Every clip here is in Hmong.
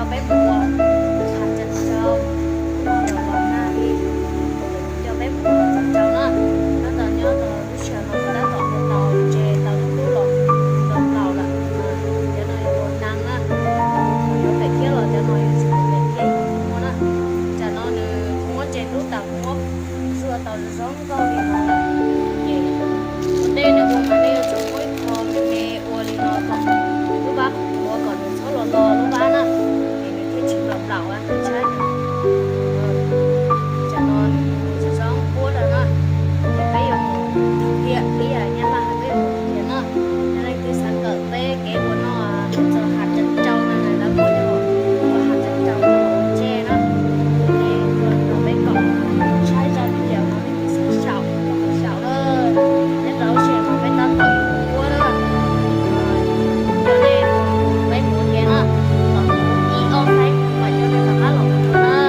Peb mus ua hav tseem tsau, ua los los nag li, coj peb mus ua tseem tsau na. Tab tom nyob rau lub sij hawm no kuv tab tom ua tau ntses tau lub hlub los tau tau lawm. Cov no yog bos nas na, yuav pem thiab los cov no yuav tsis pem thiab, yuav muaj na. Tsam no nws kuv muab ntses hlub tas kuv muab zuaj tau zoo zoo nkauj li no lawm. Ces ua ntej no kuv mam li yuav tsum muab ib qho me me ua li no kom lub vab qhuav kom nws txhob los los lub vab na, ces nws thiaj tsis nplaum nplaum, saib. Tsam no nws zoo zoo npuab lawm na, ces peb yuav mus tiag, ib yam nyab laj hais peb mus tiag na. Yog leej twg xav kawm peb kev ua noj txog hav tseem tsau na, lawv muab coj ua hav tseem tsau ua ntses na, ces tuaj nrog peb koom saib zaj video no, leej twg xav xyaum los xyaum na. Nyob rau lub sij hawm no peb tab tom yuav mus ua na, coj nej peb mus ua tiag na, los ib ob feeb mam coj nej rov qab los ua dua na.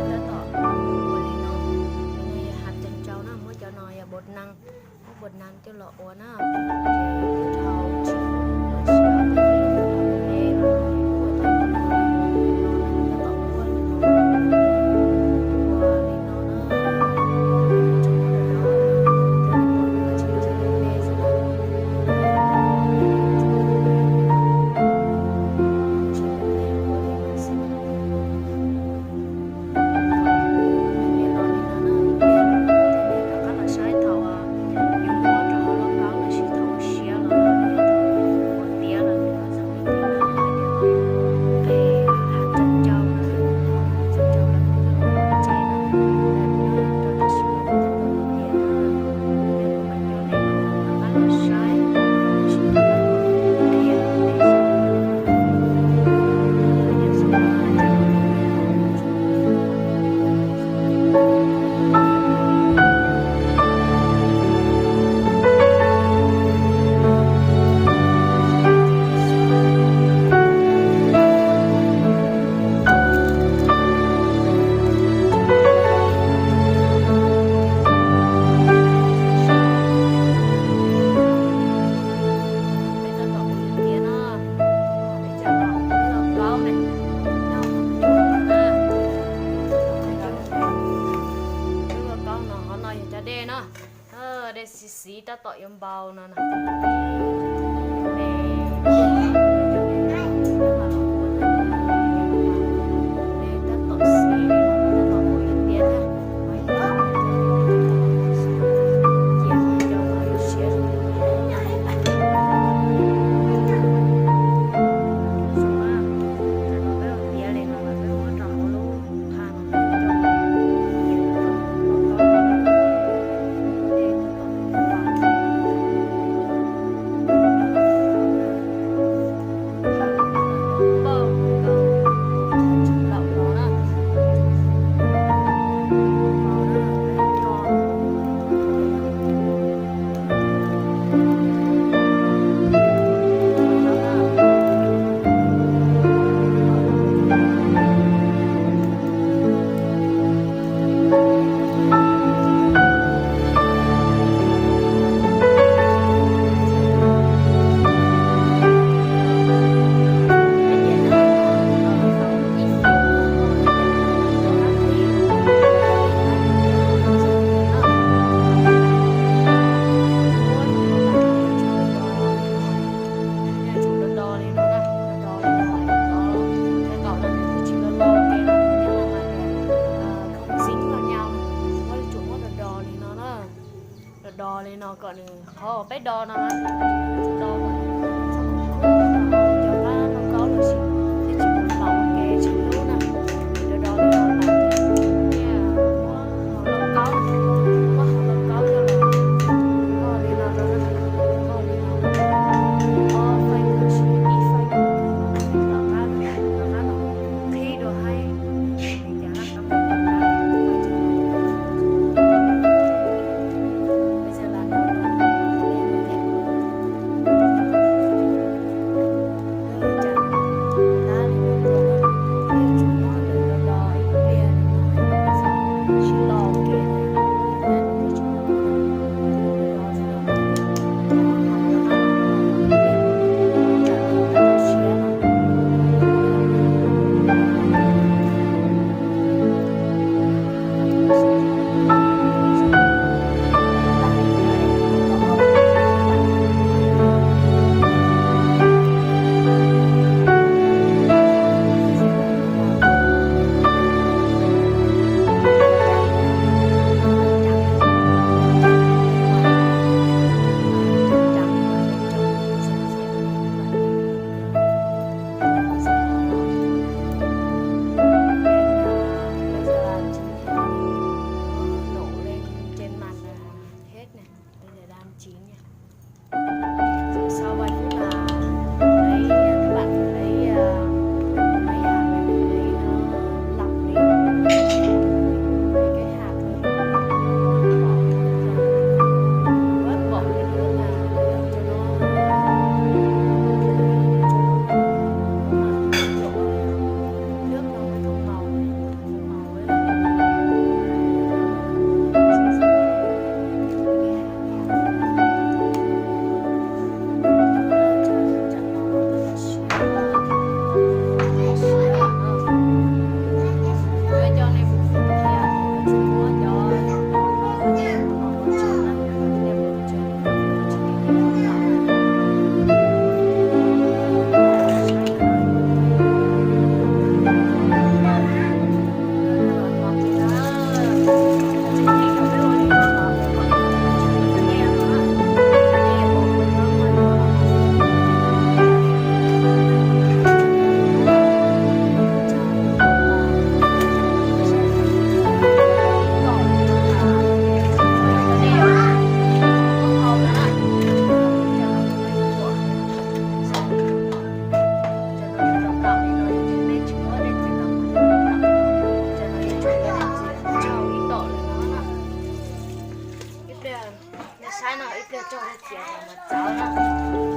Tab tom ua li no, nws yog hav tseem tsau na, muab cov no yog bos nas, muab bos nas coj los ua na. Ces twb dhau tsib puas lossis ob puas teb, ua tau li no, tab tom ua li no, ua li no na. Rov qab los saib thaum yuav muab rau hauv lauj kaub los sis thaum siav los yog thaum ua tiav los nws ho zoo li cas na. Ces hav tseem tsau no, hav tseem tsau no kuj yog ua ntses na, rau tam sim no kuj tau tiav na. Ces kuv mam coj nej rov qab los saib, tab sis rov qab los qhia tej zaum. Peb tab tom ua tiav no, peb cov lauj kaub ne, nyob lauj kaub na, peb lauj kaub no, qhov no yog cov dej no, dej xiv xiv tab tom yuav npau no na. Dej tab tom xiv li no, tab tom ua yuav tiav thiab. Cia cov no yuav siav zoo li no. Zoo na, tam no peb ua tiav li no lawm peb muab rau hauv lub phaj no, coj mus tiav kom lauj kaub no, dej tab tom npau. Tsum do do li no na, do do li no, cov kaum no nws twb tsis do do ke los nyob no mas tias khoom xib los nyau, muab tsum muab do do li no na, do do li no kom nws qhov peb do no na, tsum do kom nws txhob khub khub cov qab lauj kaub los sis thiaj tsis mus npaum ua ke tsheej lub na. Do do li no mas thiaj muab hauv lauj kaub, muab hauv lauj kaub coj los npau li no rau na, npau li no ob feeb los sis ib feeb, tom qab, tom qab no qhib dua haib li cas laj kab tom qab. Peb xav lam no rau nej thiab. Cia mas txawv na.